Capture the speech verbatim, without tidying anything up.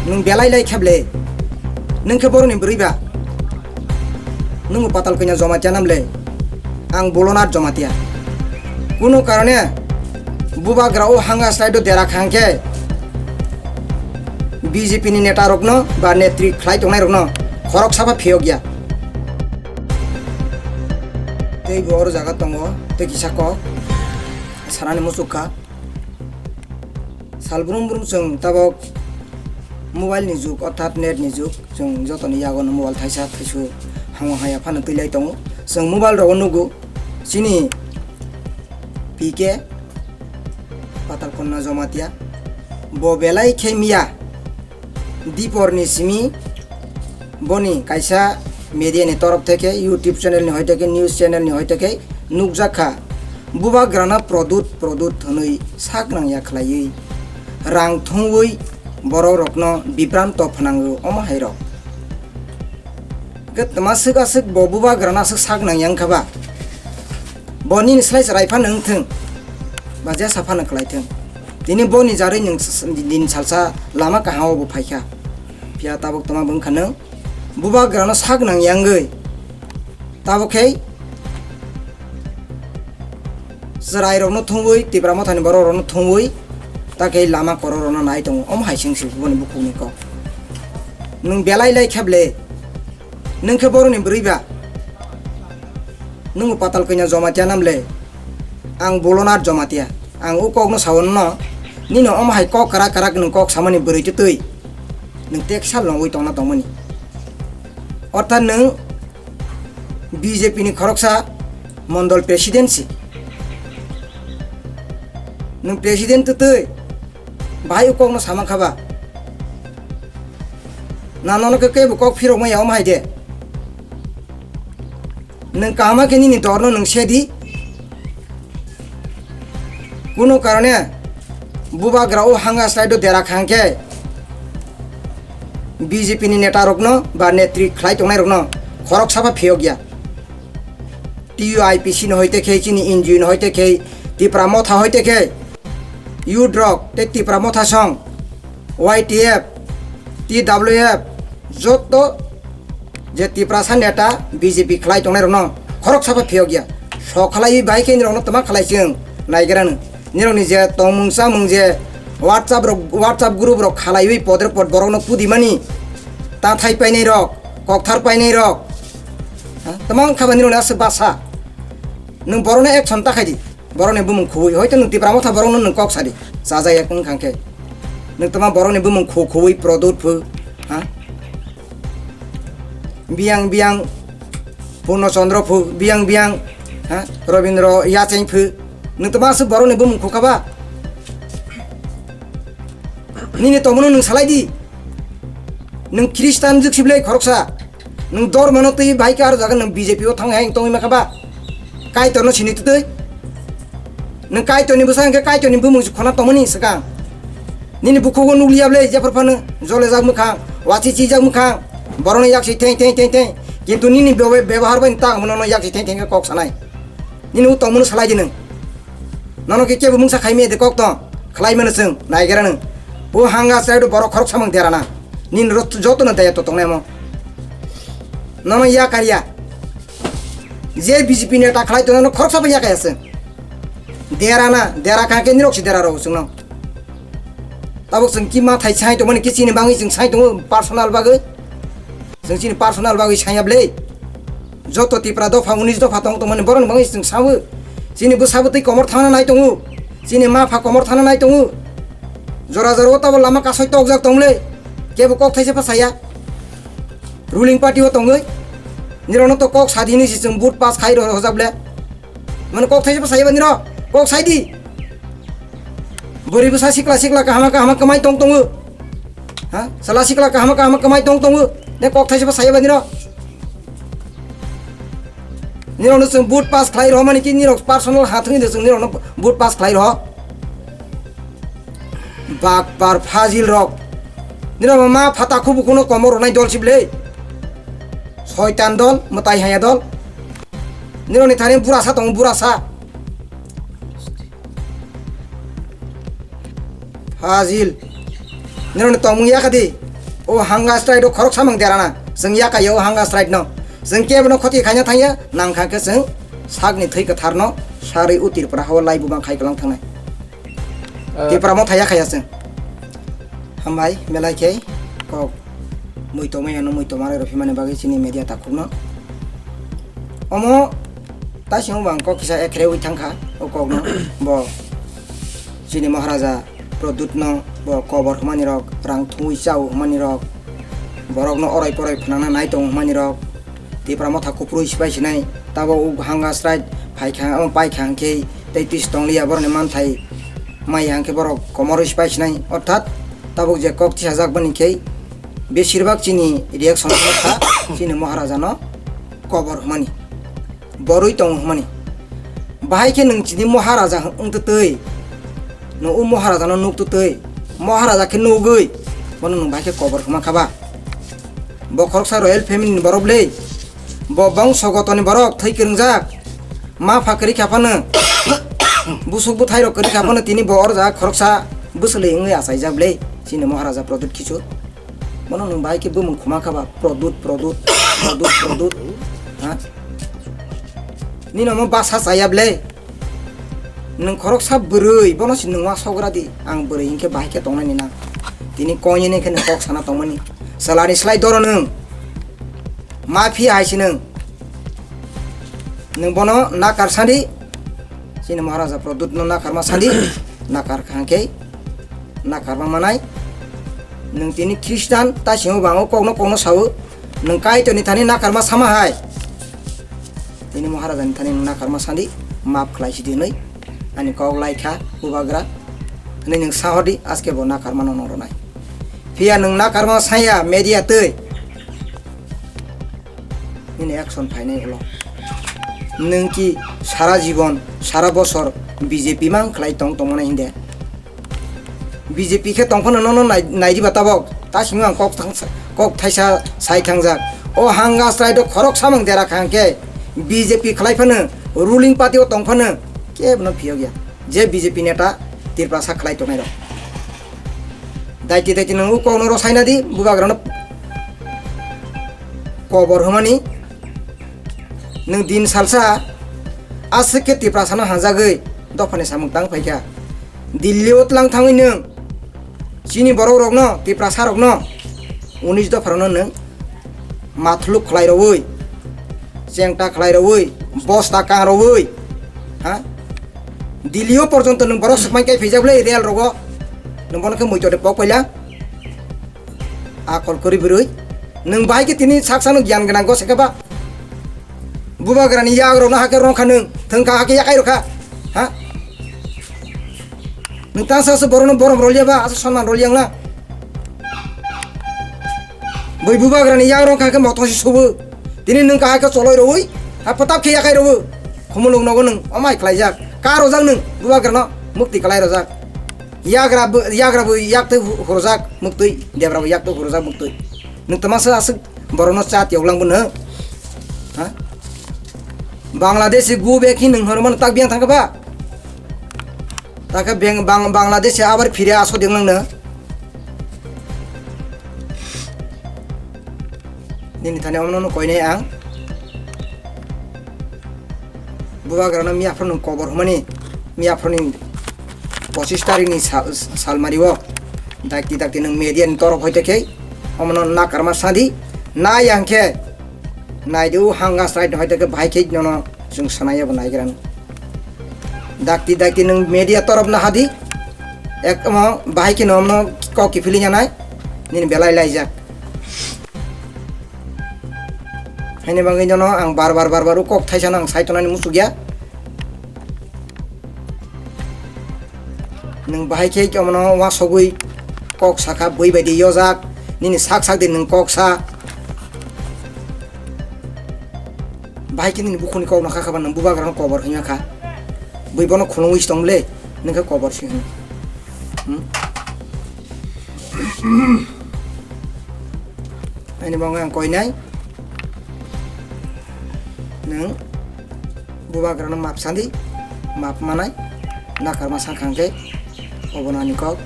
Nwng belai lai khe ble? Nwng khe boroni bwrwi ba? Nwng patal kanya Jamatia nam le? Ang Bolonath Jamatia. Kuno karone bubagra o hanga slai do dera khang khe B J P ni neta rokno ba netri khlai tongnai rokno khorok sapa phiyok ya. Tei bo oro jaga tongo, tei kisa kok sanani muchuk kha. Sal brum brum chwng tabok mobile ni jug, orthat net ni jug, chwng jotoni yago no mobile thaisa thaisu hango haya phano twi lai tongo. Chwng mobile rogo nugo chini P K Patal Konna Jamatia, bo belai khe miya. Dipor ni simi boni kaisa media ni torof theke, YouTube channel ni hoi theke, news channel ni hoi theke nukjak kha, bubagrana produt produt hwnwi sak nang ya khlaiwi rang thumwi borok rokno bibranto phnango omo hai rok. Hwnkhe twma swk aswk bo bubagrano aswk sak nang yang kha ba? Bo nini slai chwrai phano wng thung, ba jesa phano khlai thung. Tini boni jarwi nwng s-, s-, din salsa lama kaham o bo phai kha. Phiya tabuk twma bo wng kha nwng bubagrano sak nang yangwi. Tabuk khe chwrai rokno thumwi, Tipra Mothani borok rokno thumwi, ta khe lama korok rokno nai tongo. Omo hai se wng si boni bukhukni kok. Nwng belai lai khe ble? Nwng khe boroni bwrwi ba? Nwng Patal Kanya Jamatia nam le? Ang Bolonath Jamatia. Ang o kokno sao no, nini omo hai kok kwrak kwrak nwng kok samani bwrwi twi twi. Nwng tek sal nongwi tongna tongmani. Orthat nwng B J P ni khoroksa mondol president si. Nwng president twi twi bahai o kokno sama kha ba? Na nono khe kebo kok phirok maya omo hai de. Nwng kaham khe nini dorno nwng se di. Kuno karone bubagra o hanga slai do dera khang khe B J P ni neta rokno ba netri khlai tongnai rokno khorok sapa phiyok ya. T U I P C no hoite khe, chini N G O no hoite khe, Tipra Motha hoite khe, youth rok tei Tipra Motha song, Y T F, T W F, joto je Tiprasa neta B J P khlai tongnai rokno khorok sapa phiyok ya. Sok khlaiwi bahai khe nirokno twma khlai chwng naigrano. Nirokni je tongmung chamung je WhatsApp rok, WhatsApp group rok khalaiwi podre pod borokno pudimani, ta thai painai rok, kokthar painai rok, ha? Twma wngkha ba nirokni aswk basa. Nwng borokno action ta khai di. Borokni bumung khuwi, hoito nwng Tipra Motha borokno nwng kok sadi, chajak ya wngkha khe. Nwng tama borokni bumung khu-, khuwi Prodot phu, ha? Biyang biyang Purno Chandra phu, biyang biyang, ha? Robindro Yacheng phu. Nwng tama aswk borokni bumung khu kha ba? Nini tongmano nwng salai di. Nwng Khristan jwk siblai khoroksa. Nwng dormano twi bai khe aro jaga nwng B J P o thang hai tongwi ma kha ba? Kaitorno sini twtwi. Nwng Kaitorni bwsa hwnkhe Kaitorni bumung se khona tongmani swkang. Nini bukhugo nukliya ble jephar phano jolejak mwkhang, wachi chijak mwkhang, borokno yak se theng theng theng theng. Kintu nini bebe-, bebohar bai tak hwnwi nono yak se theng theng khe kok sanai. Nini o tongmano salai di nwng. Nono khe kebo mungsa khai maya de kok tong, khlai mano chwng, naigra nwng. O hanga chwrai do borok khorok samung derana. Nini rot jotono daya to tongnai mo. Nono ya karya. Je B J P neta khlai tongnai no khorok sabo ya kaya chwng. Derana, dera kha khe nirok si dera rw chwngno. Tabuk chwng ki ma thai sai tongmani ki chini bangwi chwng sai tongo personal bagwi. Chwng chini personal bagwi saiya ble. Joto Tipra dopha unis dopha tong tongmani borokni bagwi chwng sawi. Chini bwsabo twi komor thangna nai tongo. Chini ma pha komor thangna nai tongo. Jora jora o tabuk lama kasoi tokjak tong ble. Kebo kok thaisa pha saya. Ruling party o tongwi. Nirokno to kok sadi hinwi si chwng vote pass khai rw hojak ble. Mane kok thaisa pha saya ba nirok. Kok sai di. Bwrwi bwsa sikla sikla kahama kahama kwmai tong tongo. Ha? Sala sikla kahama kahama kwmai tong tongo. Ne kok thaisa pha saya ba nirok. Nirokno chwng vote pass khlai rw mani ki nirok personal ha thwngwi de chwng nirokno vote pass khlai rw. Bakpar fajil rok. Nirok ma phata khubu kuno komor rwnai dol sible. Soitan dol, mwtai haya dol. Nirokni thani burasa tongo, burasa. Fajil. Nirokni tongmung yakha di. O hunger strike o khorok samung derana. Chwng yakai o hunger strike no. Chwng kebo no khoti khaina thangya, nang kha khe chwng sakni thwi kwthar no sarwi o Tripura hao lai buma khai kwlang thangnai. Ah. Tripura mo thaya khaya chwng. Hambai, belai khe kok mui tongmani ano mui tongmani rw phimani bagwi chini media takhukno. Omo taising bang kok kisa ekrewi thangkha o kokno. Bo chini Maharaja Pradyutno bo kobor hwnmani rok, rang thungwi chao hwnmani rok, borokno orai porai phnangna nai tongo hwnmani rok, Tipra motha kuprwi sipai sinai, tabo o hunger strike phaikha, omo paikha hwnkhe tei tisi tongliya borokni manthai maya hwnkhe borok komorwi sipai sinai, orthat tabuk je kok tisajak boni khe besirbak chini reaction kha chini Maharajano kobor hwnmani. Borwi tongo hwnmani. Bahai khe nwng chini Maharaja wng twtwi, nwng o Maharajano nuk twtwi, Maharaja khe nugwi, bono nwng bahai khe kobor hwnma kha ba? Bo khoroksa royal family ni borok le, bo bongso gotoni borok thwi kwrwngjak, ma pha kwrwi kha phano, busuk bwthai rok kwrwi kha phano, tini bo oro jaga khoroksa bwswlwi wngwi achaijak le, chini Maharaja Pradyut Kishore. Bono nwng bahai khe bumung khuma kha ba, Pradyut, Pradyut, Pradyut, Pradyut. Ha? Nini omo basa chaya ble. Nwng khoroksa bwrwi, bono se nwng uansuk gra di. Ang bwrwi hinkhe bahai khe tongnani na. Tini koi ni khe nwng kok sana tongmani. Chwlani slai doro nwng. Mafia hai se nwng. Nwng bono nakar sadi. Chini Maharaja Pradyut no nakarma sadi. Nakar kha hwnkhe nakarma manai. Nwng tini Khristan, ta simo bango kokno kokno sao. Nwng Kaitorni thani nakarma sama hai. Tini Maharajani thani nwng nakarma sadi, map khlai sidi hwnwi. Ani kok lai kha, bubagra. Hwnwi nwng sahordi, aske bo nakarma no nong rwnai. Phiya nwng nakarma saya, media twi. Nini action phainai ulo. Nwng ki sara jibon, sara bosor B J P mang khlai tong tongmani hinde. B J P khe tongphano nono nai-, nairiba tabok. Ta simi ang kok thang-, kok thaisa sai thangjak. O hanga chwrai do khorok samung dera khang khe B J P khlai phano, ruling party o tong phano kebo no phiyok ya. Je B J P neta Tiprasa khlai tongnai rok. Daiti daiti nang u kok no rosai na di, bubagra no kobor hwnmani. Nwng din salsa aswk khe Tiprasano hanjagwi dophani samung tang phaikha. Delhi o tlang thangwi nwng chini borok rokno, Tiprasa rokno unis dopharokno nwng mathluk khlai rwui, chengta khlai rwui, bosta kang rwui, ha? Delhi o porjonto nwng borok swkmai kai phaijak le rel rogo. Nwng bono khe muitor de pok paila. Akol kwrwi bwrwi. Nwng bahai khe tini sak sano giyan gwnang go se khe ba? Bubagrani yak rokno hakhe rong kha nwng, thwng kha hakhe yakai rw kha. Ha? Nwng tang sa se borokno borom rwliya ba, aswk sonman rwliya wngna. Bui bubagrani yak rong kha khe motong se subu. Tini nwng kha hakhe choloi rwui, ha phatap khe yakai rw. Khumulwng nogo nwng, omai khlaijak. Ka rojak nwng, bubagrano mukti klai rojak. Yagra bo, yagra bo yak twi hu-, hurjak muktwi, debra bo yak twi hurjak muktwi. Nwng twma se aswk borokno cha tiyok lang bo nwng? Ha? Bangladeshi go back hin nwng hwnwi mano tak biyang thang kha ba? Ta khe beng-, bang-, Bangladeshi abar phire aso ding lang no. Nini thani omono no koinai ang. Bubagrano miyaphro nwng kobor hwnmani, miyaphro ni pochis tarikh ni sal, salmari o dakti dakti nwng media ni torop hoite khe omono nakarma sadi, nai ang khe nai di o hanga side hoite khe bahai khe nono chwng sanai abo naigrani. Dakti dakti nwng media torop na hadi, ek omo bahai khe no omono kok kiphilwi nyanai, nini belai laijak. Haini bagwi nono ang bar bar bar bar o kok thaisa no ang sai tongnani muchuk ya. Nwng bahai khe omono uansugwi kok sakha, bui bai di yojak, nini sak sak di nwng kok sa. Bahai khe nini bukhukni kok no kha kha ba nwng bubagrano kobor hwnwi kha. Bui bono khulungwi se tong le, nwng khe kobor se hwno. Hmm? Ani bo wngkha ang koinai. Nwng bubagrano map sandi, map manai, nakarma sakha hwnkhe obono ani kok.